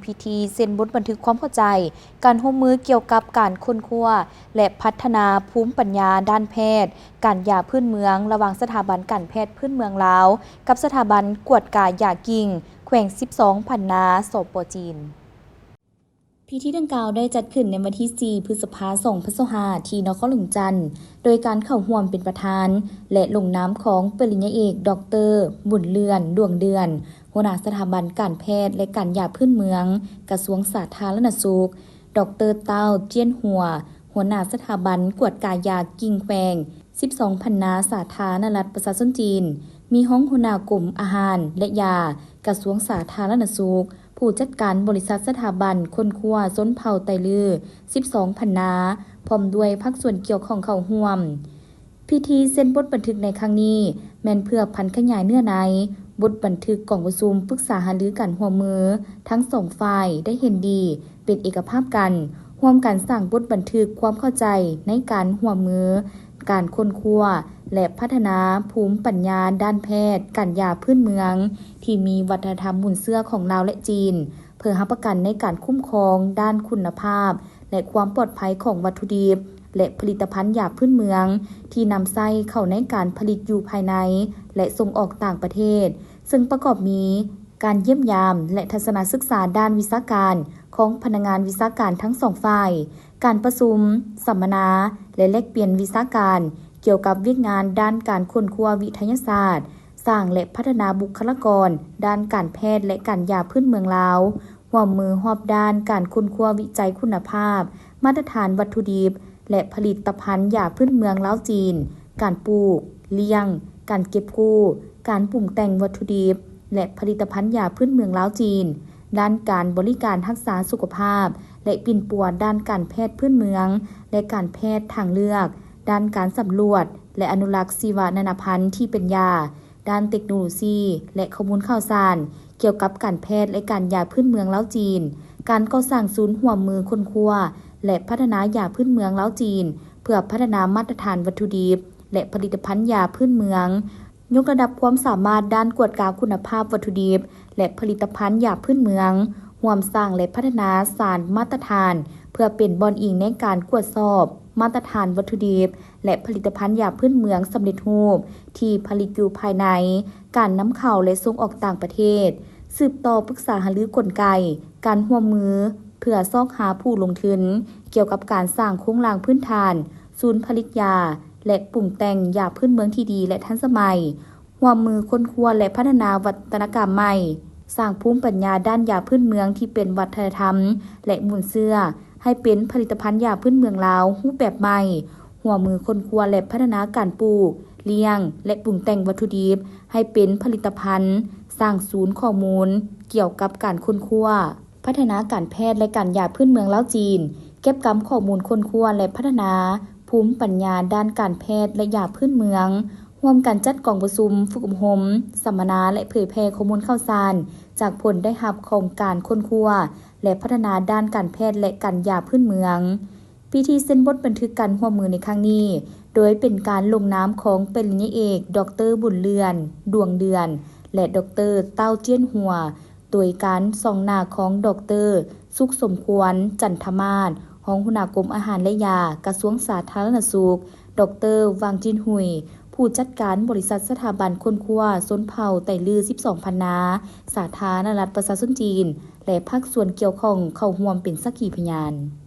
ພິທີເຊັນບົດບັນທຶກຄວາມເຂົ້າໃຈການຮ່ວມມືກ່ຽວກັບການຄົ້ນຄວ້າ ແລະ ພັດທະນາພູມປັນຍາດ້ານແພດ, ການຢາພື້ນເມືອງ ລະຫວ່າງສະຖາບັນການແພດພື້ນເມືອງລາວ ກັບສະຖາບັນກວດກາຢາກິ່ງ ແຂວງສິບສອງພັນນາ ສປ ຈີນ. ພິທີດັ່ງກ່າວໄດ້ຈັດຂຶ້ນໃນວັນທີສີ່ ພຶດສະພາ ສອງພັນຊາວຫ້າ ທີ່ນະຄອນຫຼວງຈັນ ໂດຍການເຂົ້າຮ່ວມເປັນປະທານ ແລະ ລົງນາມຂອງປະລິນຍາເອກ ດອກເຕີ ບຸນເລື່ອນ ດວງເດືອນ ຫົວໜ້າສະຖາບັນການແພດ ແລະ ການຢາພື້ນເມືອງ ກະຊວງສາທາລະນະສຸກ, ດອກເຕີ ເຕົ້າ ຈຽນຫົວ ຫົວໜ້າສະຖາບັນກວດກາຢາກິ່ງແຂວງສິບສອງພັນນາ ສາທາລະນະລັດປະຊາຊົນຈີນ, ມີຮອງຫົວໜ້າກົມອາຫານ ແລະ ຢາ ກະຊວງສາທາລະນະສຸກ, ຜູ້ຈັດການບໍລິສັດສະຖາບັນຄົ້ນຄວ້າຊົນເຜົ່າໄຕລືສິບສອງພັນນາ ພ້ອມດ້ວຍພາກສ່ວນກ່ຽວຂ້ອງເຂົ້າຮ່ວມ. ພິທີເຊັນບົດບັນທຶກໃນຄັ້ງນີ້ ແມ່ນເພື່ອຜັນຂະຫຍາຍເນື້ອໃນບົດບັນທຶກກອງປະຊຸມປຶກສາຫາລືການຮ່ວມມືທັງສອງຝ່າຍໄດ້ເຫັນດີເປັນເອກະພາບກັນ, ຮ່ວມກັນສ້າງບົດບັນທຶກຄວາມເຂົ້າໃຈໃນການຮ່ວມມື ການຄົ້ນຄວ້າ ແລະ ພັດທະນາພູມປັນຍາດ້ານແພດ, ການຢາພື້ນເມືອງ ທີ່ມີວັດທະນະທຳມູນເຊື້ອຂອງລາວ ແລະ ຈີນ, ເພື່ອຮັບປະກັນໃນການຄຸ້ມຄອງດ້ານຄຸນນະພາບ ແລະ ຄວາມປອດໄພຂອງວັດຖຸດິບ ແລະ ຜະລິດຕະພັນຢາພື້ນເມືອງ ທີ່ນຳໃຊ້ເຂົ້າໃນການຜະລິດຢູ່ພາຍໃນ ແລະ ສົ່ງອອກຕ່າງປະເທດ, ເຊິ່ງປະກອບມີ ການຢ້ຽມຢາມ ແລະ ທັດສະນະສຶກສາດ້ານວິຊາການຂອງພະນັກງານວິຊາການທັງສອງຝ່າຍ, ການປະຊຸມ, ສຳມະນາ ແລະ ແລກປ່ຽນວິຊາການກ່ຽວກັບວຽກງານດ້ານການຄົ້ນຄວ້າວິທະຍາສາດ, ສ້າງ ແລະ ພັດທະນາບຸກຄະລາກອນດ້ານການແພດ ແລະ ການຢາພື້ນເມືອງລາວ, ຮ່ວມມືຮອບດ້ານການຄົ້ນຄວ້າວິໄຈຄຸນນະພາບ, ມາດຕະຖານວັດຖຸດິບ ແລະ ຜະລິດຕະພັນຢາພື້ນເມືອງລາວຈີນ, ການປູກ, ລ້ຽງ, ການເກັບກູ້, ການປຸງແຕ່ງວັດຖຸດິບ ແລະ ຜະລິດຕະພັນຢາພື້ນເມືອງລາວຈີນ, ດ້ານການບໍລິການຮັກສາສຸຂະພາບ ແລະ ປິ່ນປົວດ້ານການແພດພື້ນເມືອງ ແລະ ການແພດທາງເລືອກ, ດ້ານການສຳຫຼວດ ແລະ ອະນຸລັກຊີວະນານາພັນທີ່ເປັນຢາ, ດ້ານເຕັກໂນໂລຊີ ແລະ ຂໍ້ມູນຂ່າວສານ ກ່ຽວກັບການແພດ ແລະ ການຢາພື້ນເມືອງລາວຈີນ, ການກໍ່ສ້າງສູນຮ່ວມມືຄົ້ນຄວ້າ ແລະ ພັດທະນາຢາພື້ນເມືອງລາວຈີນ ເພື່ອພັດທະນາມາດຕະຖານວັດຖຸດິບ ແລະ ຜະລິດຕະພັນຢາພື້ນເມືອງ, ຍົກລະດັບຄວາມສາມາດດ້ານກວດກາຄຸນນະພາບວັດຖຸດິບ ແລະ ຜະລິດຕະພັນຢາພື້ນເມືອງ, ຮ່ວມສ້າງ ແລະ ພັດທະນາສານມາດຕະຖານ ເພື່ອເປັນບ່ອນອີງໃນການກວດສອບມາດຕະຖານວັດຖຸດິບ ແລະ ຜະລິດຕະພັນຢາພື້ນເມືອງສຳເລັດຮູບທີ່ຜະລິດຢູ່ພາຍໃນ, ການນຳເຂົ້າ ແລະ ສົ່ງອອກຕ່າງປະເທດ, ສືບຕໍ່ປຶກສາຫາລືກົນໄກການຮ່ວມມື ເພື່ອຊອກຫາຜູ້ລົງທຶນກ່ຽວກັບການສ້າງໂຄງລ່າງພື້ນຖານສູນຜະລິດຢາ ແລະ ປຸງແຕ່ງຢາພື້ນເມືອງທີ່ດີ ແລະ ທັນສະໄໝ, ຮ່ວມມືຄົ້ນຄວ້າ ແລະ ພັດທະນາວັດຕະນະກຳໃໝ່, ສ້າງພູມປັນຍາດ້ານຢາພື້ນເມືອງທີ່ເປັນວັດທະນະທຳ ແລະ ມູນເຊື້ອ ໃຫ້ເປັນຜະລິດຕະພັນຢາພື້ນເມືອງລາວຮູບແບບໃໝ່, ຮ່ວມມືຄົ້ນຄວ້າ ແລະ ພັດທະນາການປູກ, ລ້ຽງ ແລະ ປຸງແຕ່ງວັດຖຸດິບໃຫ້ເປັນຜະລິດຕະພັນ, ສ້າງສູນຂໍ້ມູນກ່ຽວກັບການຄົ້ນຄວ້າ, ພັດທະນາການແພດ ແລະ ການຢາພື້ນເມືອງລາວຈີນ, ເກັບກຳຂໍ້ມູນຄົ້ນຄວ້າ ແລະ ພັດທະນາພູມປັນຍາດ້ານການແພດ ແລະ ຢາພື້ນເມືອງ, ຮ່ວມກັນຈັດກອງປະຊຸມ, ຝຶກອົບຮົມ, ສຳມະນາ ແລະ ເຜີຍແຜ່ຂໍ້ມູນຂ່າວສານ ຈາກຜົນໄດ້ຮັບຂອງການຄົ້ນຄວ້າ ແລະ ພັດທະນາດ້ານການແພດ ແລະ ການຢາພື້ນເມືອງ. ພິທີເຊັນບົດບັນທຶກການຮ່ວມມືໃນຄັ້ງນີ້ ໂດຍເປັນການລົງນາມຂອງປະລິນຍາເອກ ດອກເຕີ ບຸນເລື່ອນ ດວງເດືອນ ແລະ ດອກເຕີ ເຕົ້າ ຈຽນຫົວ, ໂດຍການສ່ອງໜ້າຂອງ ດອກເຕີ ສຸກສົມຄວນ ຈັນທະມາດ, ຮອງຫົວໜ້າກົມອາຫານ ແລະ ຢາ ກະຊວງສາທາລະນະສຸກ, ດອກເຕີ ຫວັງ ຈິນຫຸຍ, ຜູ້ຈັດການບໍລິສັດສະຖາບັນຄົ້ນຄວ້າຊົນເຜົ່າໄຕລືສິບສອງພັນນາ ສາທາລະນະລັດປະຊາຊົນຈີນ ແລະ ພາກສ່ວນກ່ຽວຂ້ອງເຂົ້າຮ່ວມເປັນສັກຂີພະຍານ.